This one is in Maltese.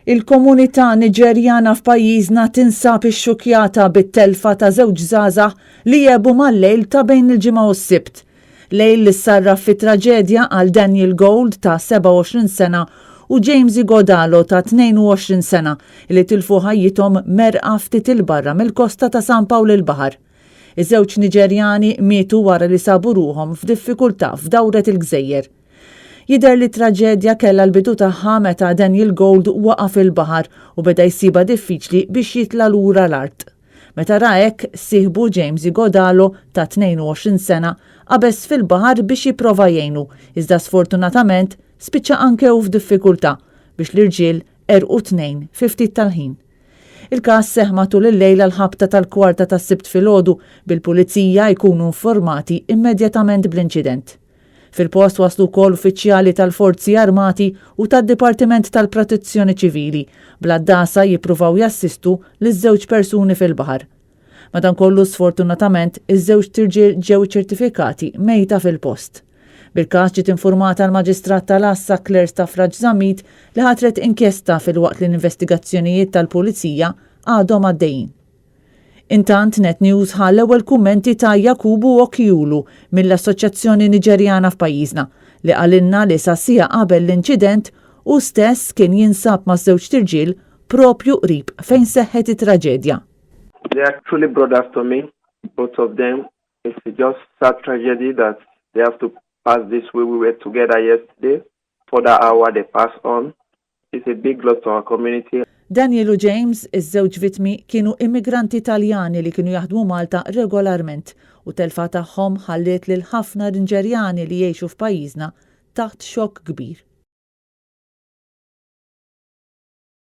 Il-komunità Niġerjana f'pajjiżna tinsab ixxukkjata bit-telfa ta' żewġ żgħażagħ li għebu mal-lejl ta' bejn il-Ġimgħa u s-Sibt. Lejl li ssarraf fi traġedja għal Daniel Gold ta' 27 sena u James Igodalo ta' 22 sena li tilfu ħajjithom merqa ftit 'il barra mill-kosta ta' San Pawl il-Baħar. Iż-żewġ Niġerjani mietu wara li sabu ruħhom f'diffikultà f'dawret il-gżejjer. Jidher li t-traġedja kellha l-bidu tagħha meta Daniel Gold waqa' fil-baħar u beda jsibha diffiċli biex jitla' lura l-art. Meta ra hekk, sieħbu James Igodalo ta' 22 sena qabeż fil-baħar biex jipprova jgħinu, iżda sfortunatament spiċċa anke hu f'diffikultà biex l-irġiel għerqu t-tnejn fi ftit tal-ħin. Il-każ seħħ matul il-lejl għall-ħabta tal-kwarta tas-Sibt filgħodu, bil-Pulizija jkunu informati immedjatament bl-inċident. Fil-post waslu wkoll uffiċjali tal-Forzi Armati u tad-Dipartiment tal-Protezzjoni Ċivili, bl-għaddasa jippruvaw jassistu liż-żewġ persuni fil-baħar. Madankollu sfortunatament, iż-żewġt irġiel ġew iċċertifikati mejta fil-post. Bil-każ ġiet infurmata l-Maġistrat tal-Għassa Claire Stafrace Zammit li ħatret inkjesta filwaqt li l-investigazzjonijiet tal-Pulizija għadhom għaddejjin. Intant, Net News ħa l-ewwel kummenti ta' Yakubu Okiulu mill-Assoċjazzjoni Niġerjana f'pajjiżna, li qalilna li sa siegħa qabel l-inċident hu stess kien jinsab maż-żewġt irġiel proprju qrib fejn seħħet it-traġedja. They are truly brothers to me, both of them. It's just sad tragedy that they have to pass this way. We were together yesterday. For that hour they pass on. It's a big loss to our community. Daniel u James, iż-żewġ vittmi, kienu immigranti Taljani li kienu jaħdmu Malta regolarment u telfa tagħhom ħalliet lil ħafna Niġerjani li jgħixu f'pajjiżna taħt xokk kbir.